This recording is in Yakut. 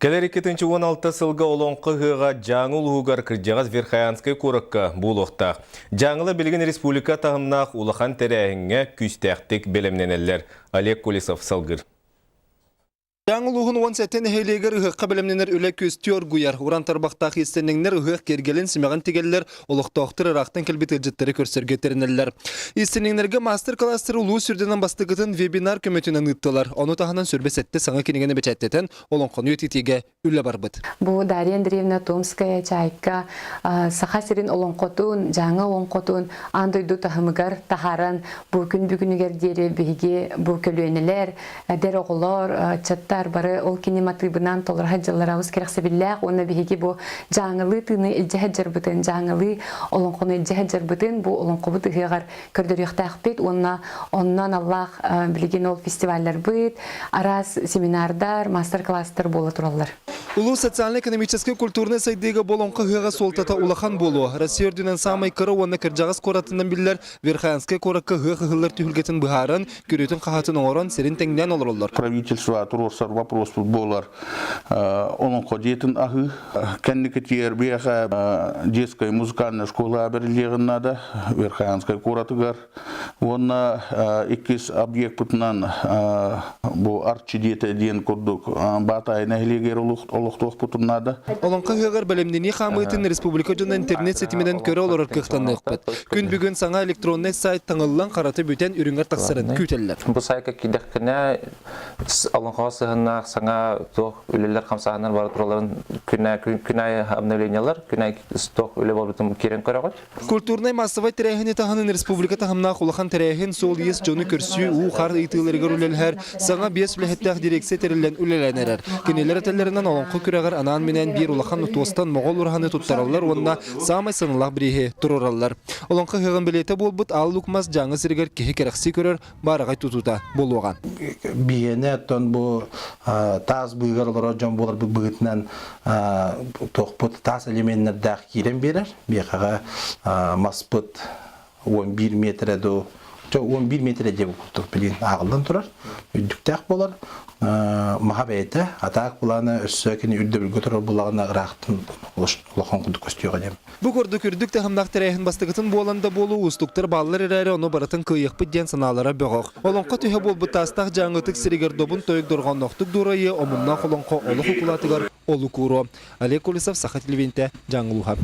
Кэлэр 2016 сылга Олоҥхо ыһыаҕа Дьааҥы улууһугар кырдьаҕас Верхоянскай куоракка буолуохтаах. Дьааҥыла билигин республика таһымнаах улахан тэрээһиҥҥэ күүстээхтик бэлэмнэнэллэр. Олег Колесов салгыыр. Дьааҥы улууһун 17 нэһилиэгэр ыһыахха бэлэмнэнэр үлэ күөстүү оргуйар. Уран тарбахтаах иистэнньэҥнэр ыһыах киэргэлин симэҕин тигэллэр, олохтоохтор ыраахтан кэлбит ыалдьыттары көрсөргө тэринэллэр. Иистэнньэҥнэргэ маастар-кылаастары улуус үрдүнэн бастакытын вебинар көмөтүнэн ыыттылар. Ону таһынан 27 саҥа кинигэни бэчээттэтэн олоҥхону үйэтитиигэ үлэ барбыт. Бу Дарья Андреевна Томская Чайка Саха сирин олоҥхотун, Дьааҥы олоҥхотун аан дойду таһымыгар таһааран бу күн бүгүнүгэр диэри биһиги бу көлүөнэлэр, эдэр оҕолор, ыччаттар бары ол кини матыыбынан толоро сылдьаллара олус кэрэхсэбиллээх уонна биһиги бу дьааҥылыы тыыны илдьэ сылдьарбытын, дьааҥылыы олоҥхону илдьэ сылдьарбытын бу олоҥхобут ыһыаҕар көрдөрүөхтээхпит уонна онно аналлаах билигин ол фестивалларбыт, араас семинардар, мастер-класстар буола тураллар. Улуус социально-экономическай культурнай сайдыыга бу олоҥхо ыһыаҕа суолтата улахан буолуо. Россия үрдүнэн саамай кыра уонна кырдьаҕас куоратынан биллэр Верхоянскай куоракка ыһыах ыһыллар түһүлгэтин быһааран, күрүөтүн-хаһаатын оҥорон, сирин тэҥнээн олороллор. Правительство туруорсар вопроспут буолар олоҥхо дьиэтин аһыы. Кэнникитигэр биэхэ детская музыкальная школа бэриллиэҕин наада Верхоянскай куоратыгар. Уонна иккис объекпытынан бу Арчы дьиэтэ диэн курдук Баатаайы нэһилиэгэр олохтуохпутун наада. Олоҥхо ыһыаҕар бэлэмнэнии хаамыытын республика дьоно интернет ситиминэн көрө олорор кыахтаныахпыт. Күн бүгүн саҥа электроннай сайт таҥыллан харата бүтэн үрүҥэр тахсарын күүтэллэр. Бу сайтка киирдэххинэ олоҥхоҕо сыһыннаах саҥа туох үлэлэр хамсааһыннар бара туралларын күн аайы обновлениялар, күн аайы туох үлэ буолбутун киирэн көрөҕүт. Культурнай массовай тэрээһини таһынан республика таһымнаах улахан тэрээһин суол-иис дьону көрсүү, уу-хаар ыйытыыларыгар үлэлэһэр саҥа биэс үлэһиттээх дирекция тэриллэн үлэлээн эрэр. Кинилэр этэллэринэн олоҥхо күрэҕэр анаан-минээн биир улахан туостан моҕол ураһаны туттараллар уонна саамай сыаналаах бирииһи туруораллар. Олоҥхо ыһыаҕын бэлиэтэ буолбут Аал Лук мас Дьааҥы сиригэр киһи кэрэхсии көрөр баараҕай тутуута буолуоҕа. Биһиэнэ оттон бу таас быыгар олорор дьон буоларбыт быһыытынан туохпут таас элеменнэрдээх киирэн биэрэр. Биэхэҕэ маспыт 11 метрэ дуу 11 метрэ диэ курдук билин ааҕыллан турар. Үрдүктээх буолар. Маһа бэйэтэ, атаак былаана өссө кини үрдэбилгэ турар булаҕына ыраахтан улахан курдук көстүөҕэ диэн. Бу курдук үрдүк таһымнаах тэрээһин бастакытын буолан да буолуо уустуктар бааллар эрээри ону барытын кыайыахпыт диэн санаалара бөҕөх. Олоҥхо түһэ буолбут таастаах дьааҥытык сиригэр добун тойук дорҕоонноохтук дуорайыа, омуннаах олоҥхо олох укулаатыгар олук ууруо. Олег Колесов, Саха телевидениетэ, Дьааҥы улууһа.